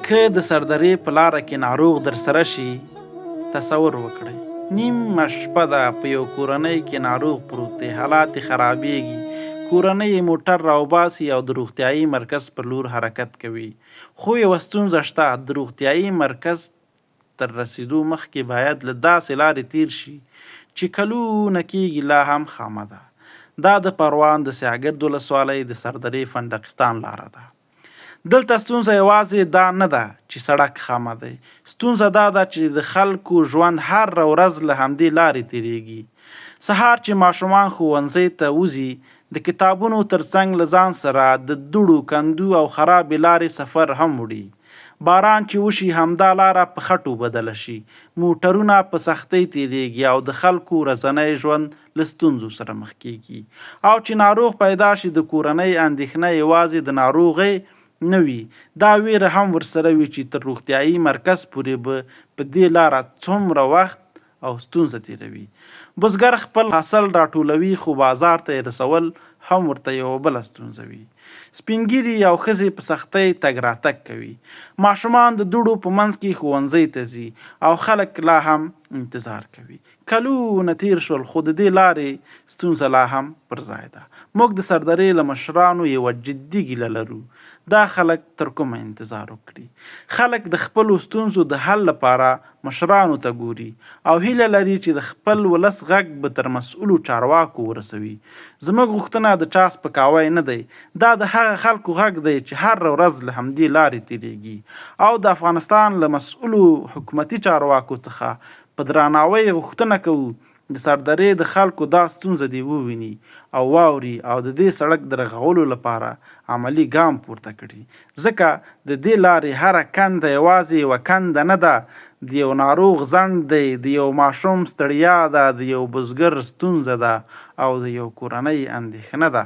که د سردرې په لاره کې ناروغ درسره شي، تصور وکړئ، نیمه شپه ده، په یو کورنۍ کې ناروغ پروت دی، حالات یې خرابېږي، کورنۍ یې موټر راوباسي او د روغتیايي مرکز پر لور حرکت کوي، خو یوه ستونزه شته، د روغتیايي مرکز تر رسېدو مخکې باید له داسې لارې تېر شي چې کلونه کېږي لا هم خامه ده. دا د پروان د سیاګرد ولسوالۍ د سردرې فندقستان لاره ده. دلته ستونزه یوازې دا نه ده چې سړک خامه دی، ستونزه دا ده چې د خلکو ژوند هره ورځ له همدې لارې تېرېږي. سهار چې ماشومان ښوونځي ته وځي، د کتابونو ترڅنګ له ځان سره د دوړو، کندو او خرابې لارې سفر هم وړي. باران چې وشي، همدا لاره په خټو بدله شي، موټرونه په سختۍ تېرېږي او د خلکو ورځنی ژوند له ستونزو سره مخ کېږي. او چې ناروغ پیدا شي، د کورنۍ اندېښنه یوازې د ناروغۍ نه وي، دا وېره هم ورسره وي چې تر روغتیايي مرکز پورې به په دې لاره څومره وخت او ستونزه تېروي. بزګر خپل حاصل راټولوي، خو بازار ته یې رسول هم ورته یوه بله ستونزه وي. سپین ږیري او ښځې په سختۍ تګ راتګ کوي. ماشومان د دوړو په منځ کې ښوونځۍ ته ځي او خلک لا هم انتظار کوي. کلونه تېر شول، خو د دې لارې ستونزه لا هم پر ځای ده. موږ د سردرې له مشرانو یوه جدي ګیله لرو، دا خلک تر کومه انتظار وکړي؟ خلک د خپلو ستونزو د حل لپاره مشرانو ته ګوري او هیله لري چې د خپل ولس غږ به تر مسؤلو چارواکو ورسوي. زموږ غوښتنه د چا سپکاوی نه دی، دا د هغه خلکو غږ دی چې هره ورځ له همدې لارې تېرېږي او د افغانستان له مسؤلو حکومتي چارواکو څخه په درناوی غوښتنه کوو د سردرې د خلکو دا ستونزه دې وویني او واوري او د دې سړک د رغولو لپاره عملي ګام پورته کړي، ځکه د دې لارې هره کنده یوازې یوه کنده نه ده، د یو ناروغ ځنډ دی، د یو ماشوم ستړیا ده، د یو بزګر ستونزه ده او د یو کورنۍ اندېښنه ده.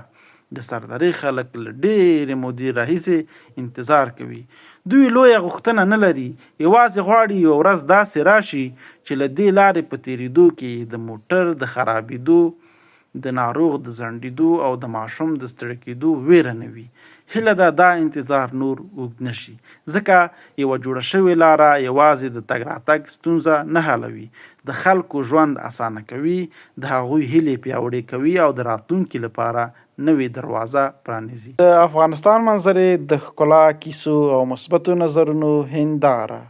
د سردرې خلک له ډېرې مودې راهیسې انتظار کوي. دوی لویه غوښتنه نه لري، یوازې غواړي یوه ورځ داسې راشي چې له دې لارې په تېرېدو کې یې د موټر د خرابېدو، د ناروغ د ځنډېدو او د ماشوم د ستړي کېدو وېره نه وي. هیله ده دا انتظار نور اوږد نه شي، ځکه یوه جوړه شوې لاره یوازې د تګ راتګ ستونزه نه حلوي، د خلکو ژوند اسانه کوي، د هغوی هیلې پیاوړې کوي او د راتلونکي لپاره نوې دروازه پرانیزي. د افغانستان منظرې د ښکلا، کیسو او مثبتو نظرونو هینداره.